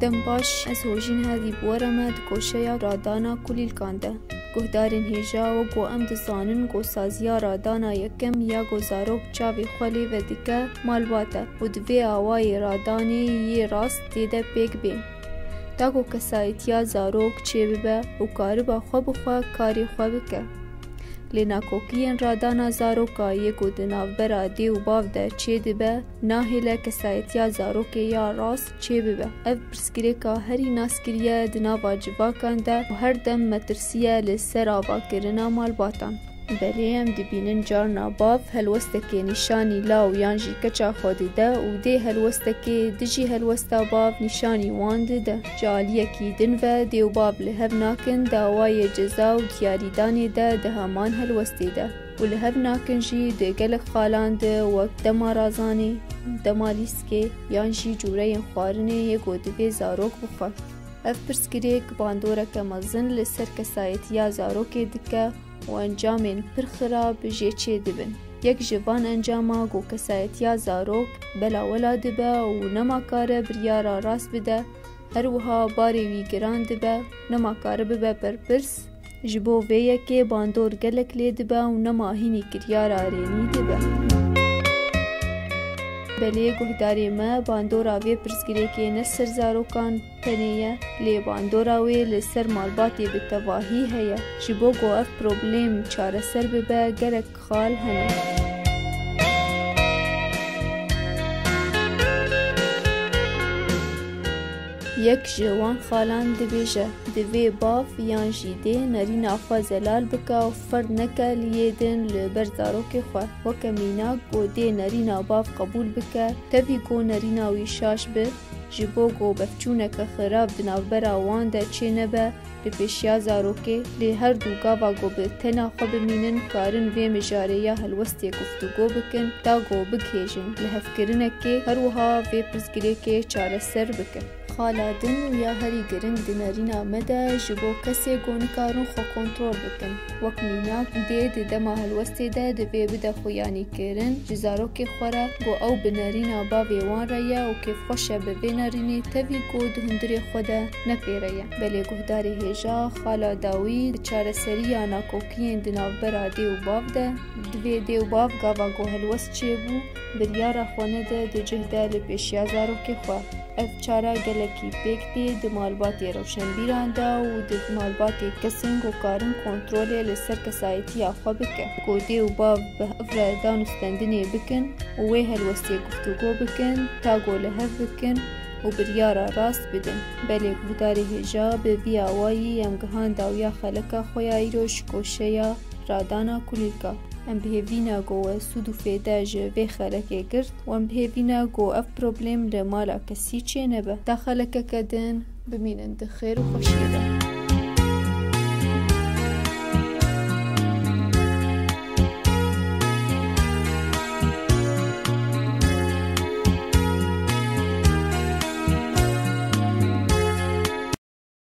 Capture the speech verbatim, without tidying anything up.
Dem baş, ez Hojîn Hedî bi we re me di koşeya radana kulîlkan de. Guhdarên hêja, wek ku em dizanin ku saziya radana yekem ya ku zarok çavê xwe lê vedike malbat e û di vê awayê radanê yê rast tê de pêk bê. Ta ku kesayetiya zarok çêbibe û kariba xwe bi xwe karê xwe bike. Lê nakokiyên radana zaroka yê ku di navbera dê û bav de çêdibe, nahêle kesayetiya zarokê ya rast çêbibe. Ev pirsgirêka herî naskirî ye di nava civakan de û her dem metirsiye li ser avakirina malbatan. Belê em dibînin carna bav helwestekê nîşanî law yan jî keça xwe dide û dê helwestekê dijî helwesta bav nîşanî wan dide. Ji aliyekî din ve dê û bav li hev nakin, dawayê ceza û diyarîdanê de di heman helwestê de û li hev nakin jî di gelek xalan de wek dema razanê, dema lîskê yan jî cûreyên xwarinê yê ku divê zarok bixwe. Ev pirsgirêk bandoreke mezin li ser kesayetiya zarokê dike û encamên pir xirab jê çêdibin. Yek ji van encama ku kesayetiya zarok belawela dibe û nema kare biryara rast bide, her wiha barê wî giran dibe, nema kare bibe berpirs. Ji bo vê yekê bandor gelek lê dibe û nema hînî kiryara rênî dibe. Belê guhdarê me, bandora vê pirsgirêkê ne ser zarokan tenê ye, lê bandora wê li ser malbatê bi tevahî heye. Ji bo ku ev problem çareser bibe, gelek xal hene. Yek ji wan xalan dibêje, divê bav yan jî dê nerîna xwe zelal bike û ferd neke li yê din li ber zarokê xwe. Weke mînak, ku dê nerîna bav qebûl bike, tevî ku nerîna wî şaş be, ji bo ku bevçûneke xirab di navbera wan de çênebe, li pêşiya zarokê, lê her du gava ku bi tena xwe bimînin, karin vê mijarê ya helwestê guftûgo bikin, ta ku bigihêjin lihevkirinekê, her wiha vê pirsgirêkê çareser bikin. Xala din û ya herî giring di nerîna me de ji bo kesê ku nikarin xwe kontrol bikin. Wek mînak, dê di dema helwestê de divê bide xuyanîkirin ji zarokê xwe re ku ew bi nerîna bavê wan re ye û kêfxweş e bi vê nerînê, tevî ku di hundirê xwe de ne pê re ye. Belê guhdarê hêja, xala dawî di çareseriya nakokiyên di navbera dê û bav de, divê dê û bav gava ku helwest çêbû, biryara xwe nede di cih de li pêşiya zarokê xwe. Ev çara gelekî pêk tê di malbatê rewşenbîran de û di malbatê kesên ku karin kontrolê li ser kesayetiya xwe bike. Ku dê û bav bi hev re dan û stendinê bikin û wê helwestê guftûgo bikin, ta ku li hev bikin û biryara rast bidin. Belê guhdarê hêja, bi vî awayî em gihan dawiya xeleka xwe ya îro ji koşeya radana kulîlka. Em bi hêvî ne ku we sûd û fêde ji vê xelekê girt û em bi hêvî ne ku ev problem li mala kesî çênebe. Ta xelekeke din bimînin di xêr û xweşiyê de.